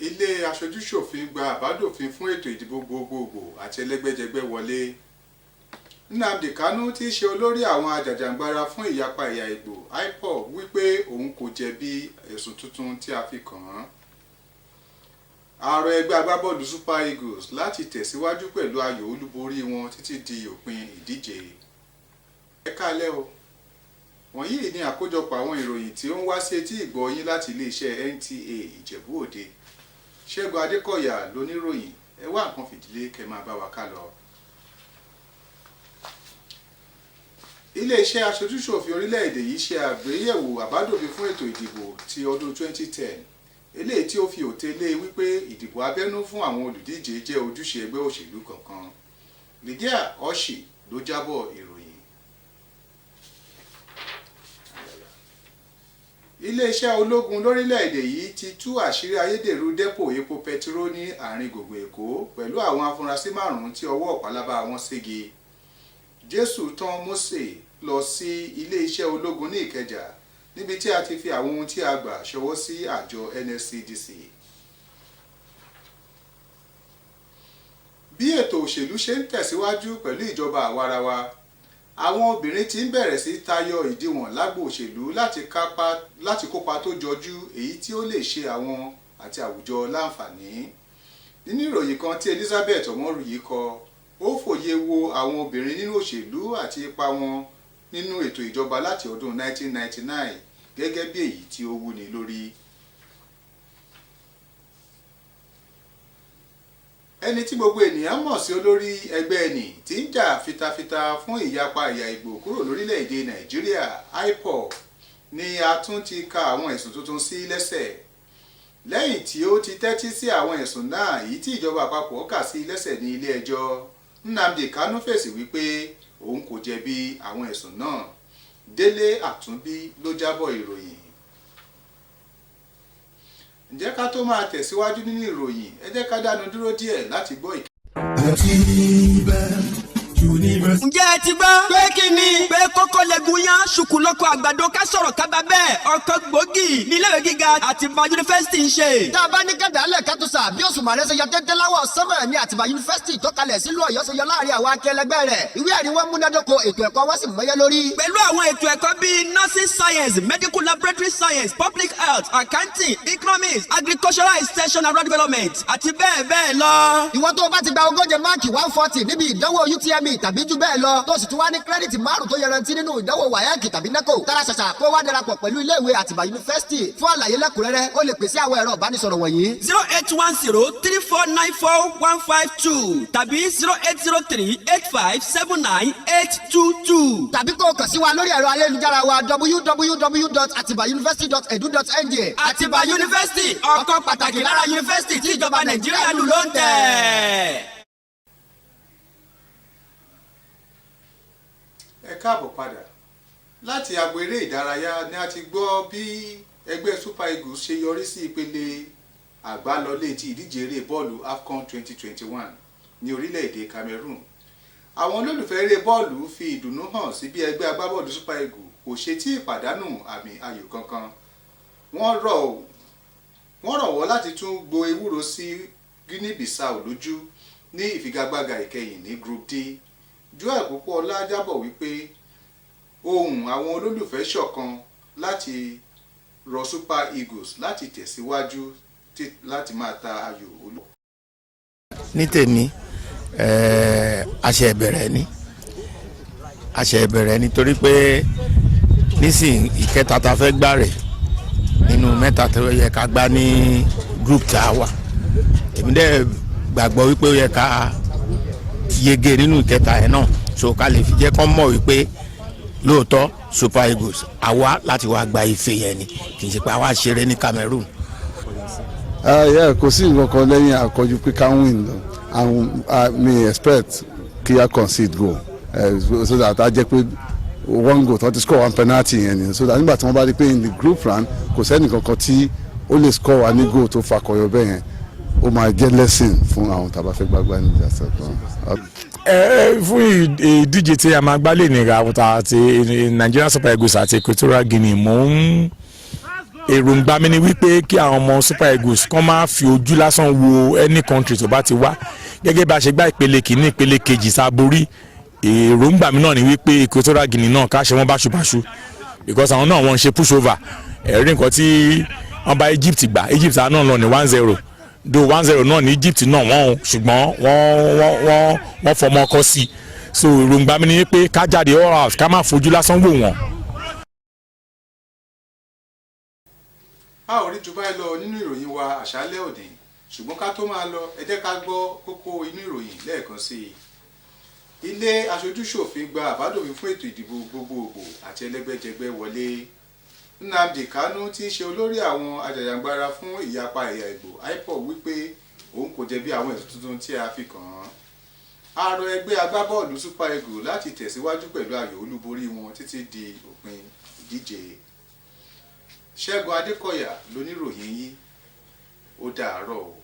Ilé aṣojúṣòfin gba àbádòfin fún ètò ìdìbò gbogbogbò àti ẹlẹ́gbẹ́jẹgbẹ́ wọlé. Nnamdi Kanu tí í ṣe olórí àwọn ajàjàǹgbara fún ìyapa ẹ̀yà Ìgbò IPOB wípé òun kò jẹ̀bi ẹ̀sùn tuntun tí a fi kàn án. Ààrẹ ẹgbẹ́ agbábọ́ọ̀lù Super Eagles láti tẹ̀síwájú pẹ̀lú ayò olúborí wọn títí di òpin ìdíje. Ẹ káalẹ́ o. Wọ̀nyí ni àkójọpọ̀ àwọn ìròyìn tí ó ń wá sí etí ìgbọ́ yín láti iléeṣẹ́ NTA Ìjẹ̀bú Òde. Ṣẹ́gun Adékọ̀yà lóníròyìn. Ẹ wá nǹkan fìdílé kẹ́ máa bá wa ká lọ. Iléeṣẹ́ aṣojúṣòfin orílẹ̀-èdè yìí ṣe àgbéyẹ̀wò àbádòfin fún ètò ìdìbò ti ọdún 2010, eléyìí tí ó fi òté lé wípé ìdìbò abẹ́nú fún àwọn olùdíje jẹ́ ojúṣe ẹgbẹ́ òṣèlú kankan. Lydia Oshi ló jábọ̀ ìròyìn. Iléeṣẹ́ ológun lórílẹ̀-èdè yìí ti tú àṣírí ayédèrú dẹ́pò epo pẹtiró ní àárín gbùngbùn Èkó pẹ̀lú àwọn afurasí márùn-ún tí ọwọ́ pálábá wọn ségi. Jésù tán Mósè lọ sí ilé-iṣẹ́ ológun ní Ìkẹjà níbi tí a ti fi àwọn ohun tí a gbà ṣọwọ́ sí àjọ NSCDC. Bí ètò òṣèlú ṣe ń tẹ̀síwájú pẹ̀lú ìjọba àwarawa, àwọn obìnrin ti ń bẹ̀rẹ̀ sí tayọ ìdíwọ̀n lágbo òṣèlú láti kópa tó jọjú èyí tí ó lè ṣe àwọn àti àwùjọ láǹfààní. Nínú ìròyìn kan tí Elizabeth Ọmọrúyì kọ, ó fòye wo àwọn obìnrin nínú òṣèlú àti ipa wọn nínú ètò ìjọba láti ọdún 1999 gẹ́gẹ́ bí èyí tí ó wúni lórí. Ẹni tí gbogbo ènìyàn mọ̀ sí olórí ẹgbẹ́ ẹnì tí ń jà fitafita fún ìyapa ẹ̀yà Ìgbò kúrò lórílẹ̀‐èdè Nàìjíríà IPOB ni a tún ti ka àwọn ẹ̀sùn tuntun sí lẹ́sẹ̀ lẹ́yìn tí ó ti tẹ́tí sí àwọn ẹ̀sùn náà èyí tí ìjọba àpapọ̀ kà sí lẹ́sẹ̀ ní ilé ẹjọ́. Nnamdi Kanu fèsì wípé òun kò jẹ̀bi àwọn ẹ̀sùn náà. Délé Àtúnbí ló jábọ̀ ìròyìn. Ǹjẹ́ ká tó máa tẹ̀síwájú nínú ìròyìn, ẹ jẹ́ ká dánu dúró díẹ̀ láti gbọ́ ìkéde. University. Ǹjẹ́ ẹ ti gbọ́ pé kí ni pé kókó lẹ́gùn yán ṣùkú lọ́kọ̀ àgbàdo ká sọ̀rọ̀ kábà bẹ́ẹ̀ ọkọ̀ gbòógì níléèwé gíga Àtìbà Yunifásitì ń ṣe. Tá a bá ní kẹ́dàálẹ̀ kẹ́tùsà bí òṣùmàrè ṣe yọ téńté láwọ̀ sánmọ̀ ní Àtìbà Yunifásitì tó kalẹ̀ sílùú Ọ̀yọ́ ṣe yọ láàrin àwọn akẹlẹgbẹ́ rẹ̀. Ìwé ẹ̀rí wọn múnádóko, ètò ẹ̀kọ́ wọn sì mọ́yẹ́ lórí. Pẹ̀lú àwọn ètò ẹ̀kọ́ bíi nursing science, medical laboratory science, public health, accounting, economics, agricultural extension and rural development àti bẹ́ẹ̀ bẹ́ẹ̀ lọ. Ìwọ tó o bá ti gba 40 máàkì 140 níbi ìdánwò UTME tàbí jù bẹ́ẹ̀ lọ, tó sì tún wá ní credit 5 tó yẹrantí nínú ìdánwò WAEC tàbí NECO, tara ṣàṣà kó wá darapọ̀ pẹ̀lú iléèwé Àtìbà Yunifásitì. Fún àlàyé lẹ́kùnrẹ́rẹ́, ó lè pèsè àwọn ẹ̀rọ ìbánisọ̀rọ̀ wọ̀nyí: 08103494152 tàbí 08038579822. Tàbí kó o kàn sí wa lórí ẹ̀rọ ayélujára wa www.atibauniversity.edu.ng. Àtìbà Yunifásitì, ọ̀kan pàtàkì lára yunifásitì tí ìjọba Nàìjíríà lù ló ń tẹ̀. Ẹ káàbọ̀ padà. Láti agbo eré ìdárayá ni a ti gbọ́ bí ẹgbẹ́ Super Eagles ṣe yọrí sí ìpele àgbálọlé ti ìdíje eré bọ́ọ̀lù AFCON 2021 ní orílẹ̀-èdè Cameroon. Àwọn olólùfẹ́ eré bọ́ọ̀lù fi ìdùnnú hàn sí bí ẹgbẹ́ agbábọ́ọ̀lù Super Eagles kò ṣe tí ì pàdánù àmì ayò kankan. Wọ́n rọ̀ wọ́n láti tún gbo ewúro sí Guinea-Bissau lójú ní ìfigagbága ìkẹyìn ní Group D. Joel Pópóọlá jábọ̀ wípé ohùn àwọn olólùfẹ́ ṣọ̀kan láti rọ Super Eagles láti tẹ̀síwájú láti máa ta ayò olú. Ní tèmi, àṣẹ ìbẹ̀rẹ̀ ni, àṣẹ ìbẹ̀rẹ̀ ni, torí pé nísìnyí ìkẹta ta fẹ́ gbà rẹ̀ nínú mẹ́ta tó yẹ ká gbá ní group tá a wà. Èmi dẹ̀ gbàgbọ́ wípé ó yẹ ká yege nínú ìkẹta yẹn náà, so ká lè fi jẹ́ kán mọ̀ wípé lóòótọ́ Super Eagles àwa láti wá gba ife yẹn ni, kì í ṣe pé àwa ṣeré ní Cameroon. Yeah, kò sí nǹkan kan lẹ́yìn àkọ́jú pé ká win lọ, and mi expect kí a concede goal, so that a jẹ́ pé one goal tó ti score one penalty yẹn ni, so that nígbà tí wọ́n bá rí pé in the group round kò sẹ́ni kankan tí ó lè score wa ní goal tó fakọyọ bẹ́ẹ̀ yẹn, ó máa jẹ́ lesson fún àwọn tá a bá fẹ́ gbàgbá ní ìjà sẹ́kọ̀ọ́. Ẹ fún ìdíje tí a máa gbá lè nira àti Nigerian Super Eagles àti Equatorial Guinea, mò ń Èròǹgbà mi ni wípé kí àwọn ọmọ Super Eagles kán máa fi ojú lásán wo any country tó bá ti wá. Gẹ́gẹ́ bá a ṣe gbá ìpele kìíní, ìpele kejì tá a borí, èròǹgbà mi náà ni wípé Equatorial Guinea náà, ká ṣe wọ́n báṣubàṣu, because àwọn náà wọ́n ń ṣe push over. Ẹ̀rí nǹkan tí wọ́n bá Egypt gbà, Egypt àwọn náà lọ ní 1-0, though 1-0 náà ní Egypt náà wọ́n o, ṣùgbọ́n wọ́n fọmọ ọkọ sí i. So èròǹgbà mi ni pé ká jáde all out, ká má fojú lásán wò wọ́n. A ò rí ju báyìí lọ nínú ìròyìn wa àṣálẹ́ òní, ṣùgbọ́n ká tó máa lọ, ẹ jẹ́ ká gbọ́ kókó inú ìròyìn lẹ́ẹ̀kan sí i. Ilé aṣojúṣòfin gba àbádòfin fún ètò ìdìbò gbogbogbò àti ẹlẹ́gbẹ́jẹgbẹ́ wọlé. Nnamdi Kanu tí í ṣe olórí àwọn ajàjàgbara fún ìyapa ẹ̀yà Ìgbò IPOB wípé òun kò jẹ̀bi àwọn ẹ̀sùn tuntun tí a fi kàn án. A rọ ẹgbẹ́ agbábọ́ọ̀lù Super Eagles láti tẹ̀síwájú pẹ̀lú ayò olúborí wọn títí di òpin ìdíje. Ṣẹ́gun Adékọ̀yà lóníròyìn yín. Ó dàárọ̀ o.